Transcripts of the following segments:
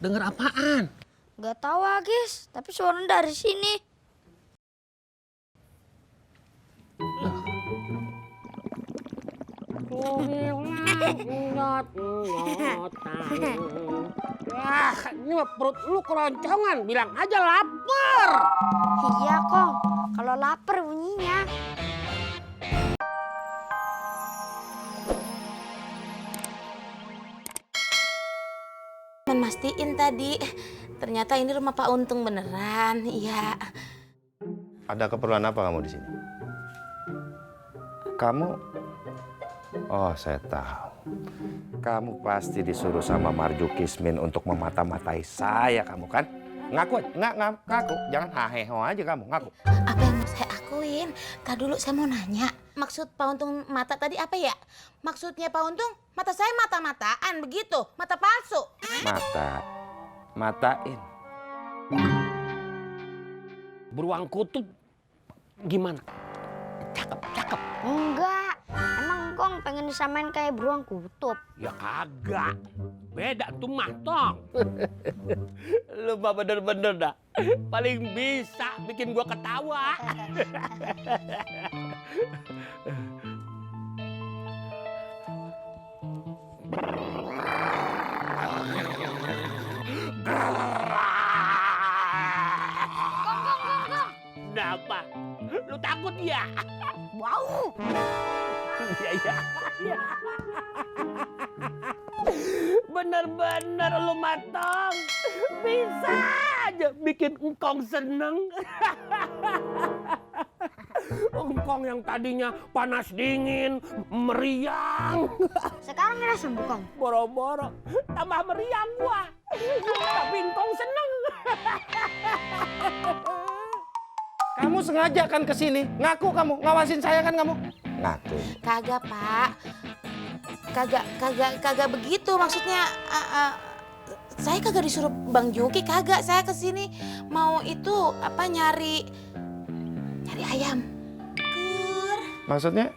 Dengar apaan? Gak tahu Agis, tapi suaranya dari sini. Wah, ini mah perut lu keroncongan. Bilang aja lapar. Iya Kong, kalau lapar bunyinya. Mastiin tadi, ternyata ini rumah Pak Untung beneran, iya. Ada keperluan apa kamu di sini? Kamu? Oh, saya tahu. Kamu pasti disuruh sama Marjukismin untuk memata-matai saya, kamu kan? Ngaku, ngaku. Jangan haheho aja kamu, ngaku. Apa yang mau saya akuin? Tadi dulu saya mau nanya, maksud Pak Untung mata tadi apa ya? Maksudnya Pak Untung, mata saya mata-mataan begitu, mata palsu. Matain. Beruang kutub gimana? Cakep. Enggak, emang Kong pengen disamain kayak beruang kutub. Ya kagak. Beda tuh mah, Tong. Lu mah bener-bener dah. Paling bisa bikin gua ketawa. Kenapa? Lu takut ya? Wow. Iya. Bener-bener lu matang. Bisa aja bikin engkong seneng. Engkong yang tadinya panas dingin, meriang. Sekarang udah sembuh Kong. Boro-boro tambah meriang gua. Tapi engkong seneng. Kamu sengaja kan kesini? Ngaku kamu, ngawasin saya kan kamu? Ngaku. Kagak Pak, kagak begitu maksudnya. Saya kagak disuruh Bang Juki, kagak. Saya kesini mau itu apa nyari ayam. Maksudnya?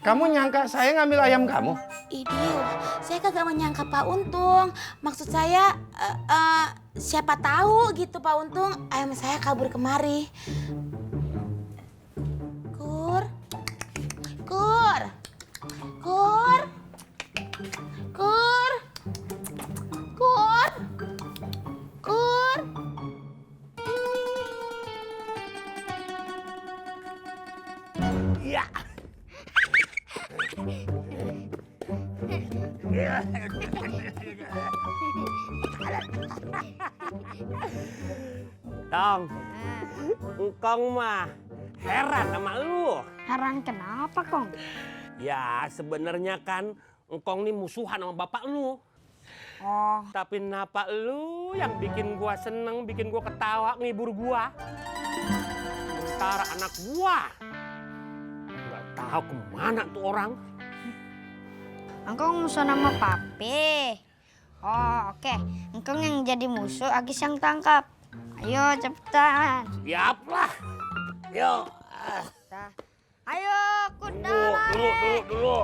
Kamu nyangka saya ngambil ayam kamu? Iduh, saya kagak menyangka Pak Untung. Maksud saya, siapa tahu gitu Pak Untung ayam saya kabur kemari. Kur. Iya. Tong, engkong mah heran sama lu. Heran kenapa Kong? Ya sebenarnya kan engkong nih musuhan sama bapak lu. Oh, Tapi napa lu yang bikin gua seneng, bikin gua ketawa, ngibur gua. Sementara anak gua nggak tahu kemana tuh orang. Engkong musuh nama Papi. Oh, oke. Engkong yang jadi musuh, Agis yang tangkap. Ayo cepetan. Siap lah. Yuk. Ayo, kuda Dulu.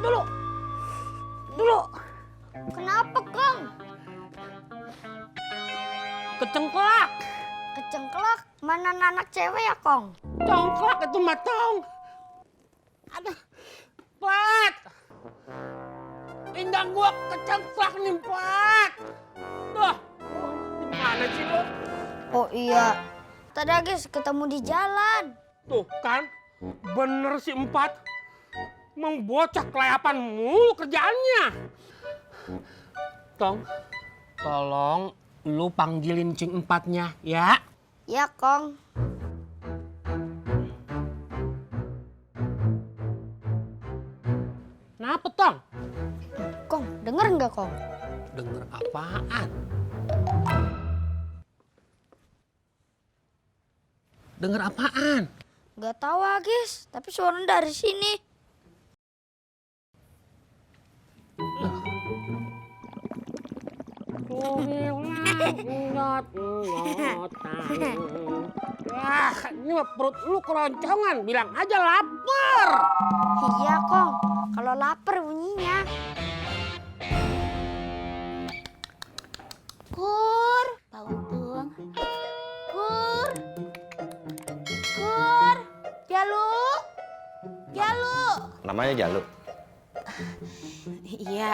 Aduh. Dulu. Kenapa Kong? Kecengklak. Kecengklak? Mana anak cewek ya Kong? Congklak itu matong. Aduh. Pat. Pinggang gua kecengklak nih, Pat. Duh. Gimana sih lu? Oh iya. Tadi Agis ketemu di jalan. Tuh kan. Bener si Empat. Membocah kelayapan mulu kerjaannya. Tong. Tolong lu panggilin Cing Empatnya ya. Ya Kong. Kenapa, Tong? Kong, denger nggak Kong? Denger apaan? Denger apaan? Gak tahu Agis, tapi suaranya dari sini. Ini mah perut lu keroncongan, bilang aja lapar. Iya, Kong. Kalau lapar bunyinya. Kur, Pak Untung. Kur. Kur. Jalu. Jalu. Namanya Jalu. Iya,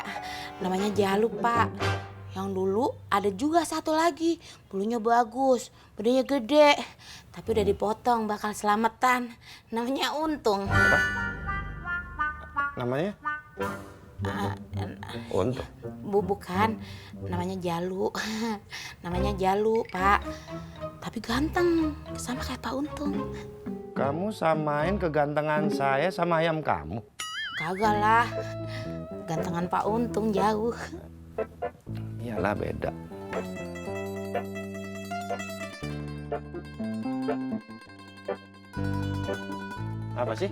namanya Jalu, Pak. Yang dulu ada juga satu lagi, bulunya bagus, badannya gede, tapi udah dipotong, bakal selamatan. Namanya Untung. Apa? Namanya? Untung. Bukan, namanya Jalu. Namanya Jalu, Pak. Tapi ganteng, sama kayak Pak Untung. Kamu samain kegantengan saya sama ayam kamu? Kagak lah, gantengan Pak Untung jauh. Iyalah beda. Apa sih?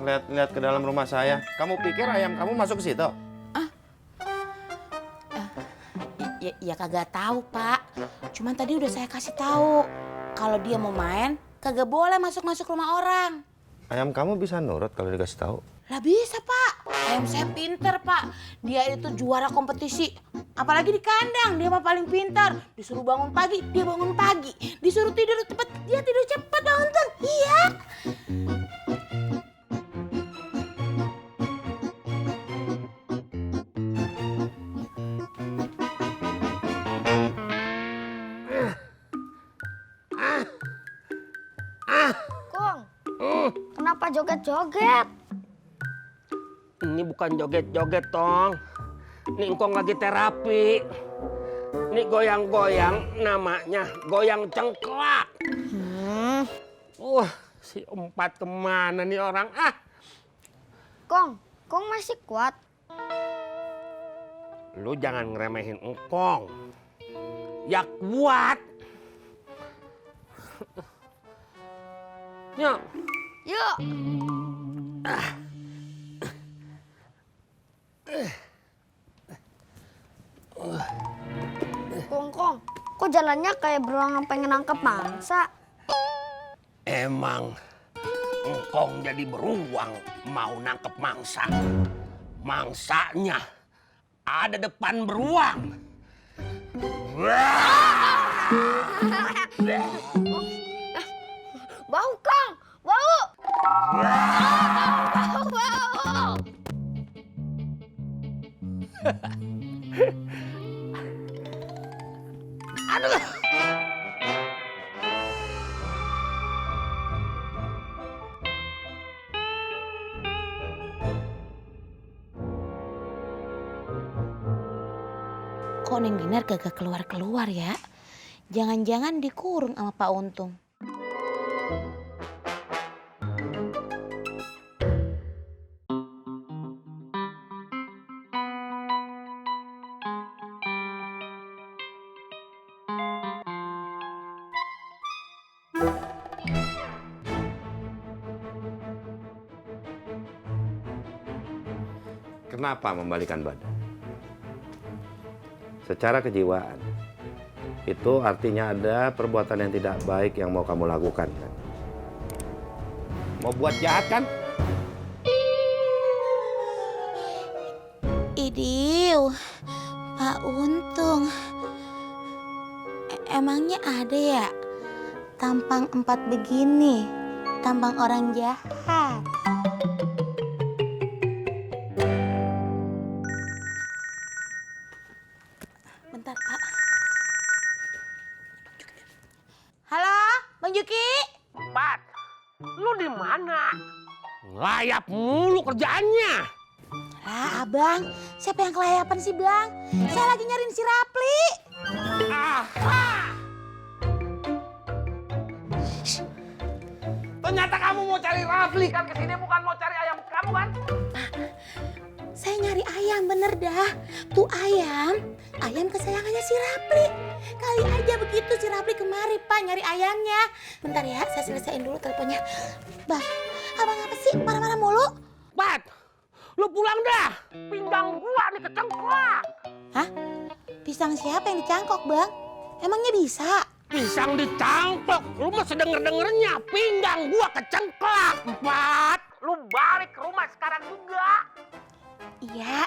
Lihat-lihat ke dalam rumah saya. Kamu pikir ayam kamu masuk ke situ? Ya kagak tahu, Pak. Cuman tadi udah saya kasih tahu kalau dia mau main kagak boleh masuk rumah orang. Ayam kamu bisa nurut kalau dikasih tahu? Lah bisa, Pak. Ayam saya pinter, Pak. Dia itu juara kompetisi. Apalagi di kandang, dia mah paling pintar. Disuruh bangun pagi, dia bangun pagi. Disuruh tidur cepat, dia tidur cepat, Pak Untung. Iya. Kong, kenapa joget-joget? Ini bukan joget-joget, Tong. Ini engkong lagi terapi. Ini goyang-goyang, namanya goyang cengklak. Si Empat kemana nih orang? Kong masih kuat. Lu jangan ngeremehin engkong. Ya kuat. Yuk. Yuk. Kong, kok jalannya kayak beruang yang pengen nangkep mangsa? Emang engkong jadi beruang mau nangkep mangsa. Mangsanya ada depan beruang. Bau, Kong! Bau! Bau! Aduh. Kok Neng Dinar kagak keluar-keluar ya? Jangan-jangan dikurung sama Pak Untung. Kenapa membalikan badan? Secara kejiwaan, itu artinya ada perbuatan yang tidak baik yang mau kamu lakukan, kan? Mau buat jahat, kan? Idiu, Pak Untung. Emangnya ada ya tampang 4 begini? Tampang orang jahat. Bentar, Pak. Halo, Bang Juki? Pat, lu di mana? Ngelayap mulu kerjaannya. Lah, Abang, siapa yang kelayapan sih, Bang? Saya lagi nyariin si Rapli. Ternyata kamu mau cari Rafli kan kesini, bukan mau cari ayam kamu kan? Saya nyari ayam, bener dah. Tuh ayam kesayangannya si Rapli. Kali aja begitu si Rapli kemari, Pak, nyari ayamnya. Bentar ya, saya selesaiin dulu teleponnya. Bang, abang apa sih marah-marah mulu? Pat, lu pulang dah. Pinggang gua nih kecengklak. Hah? Pisang siapa yang dicangkok, Bang? Emangnya bisa? pisang dicangkok. Lu mah sedenger-dengernya pinggang gua kecengklak. 4. Lu balik ke rumah sekarang juga. Iya.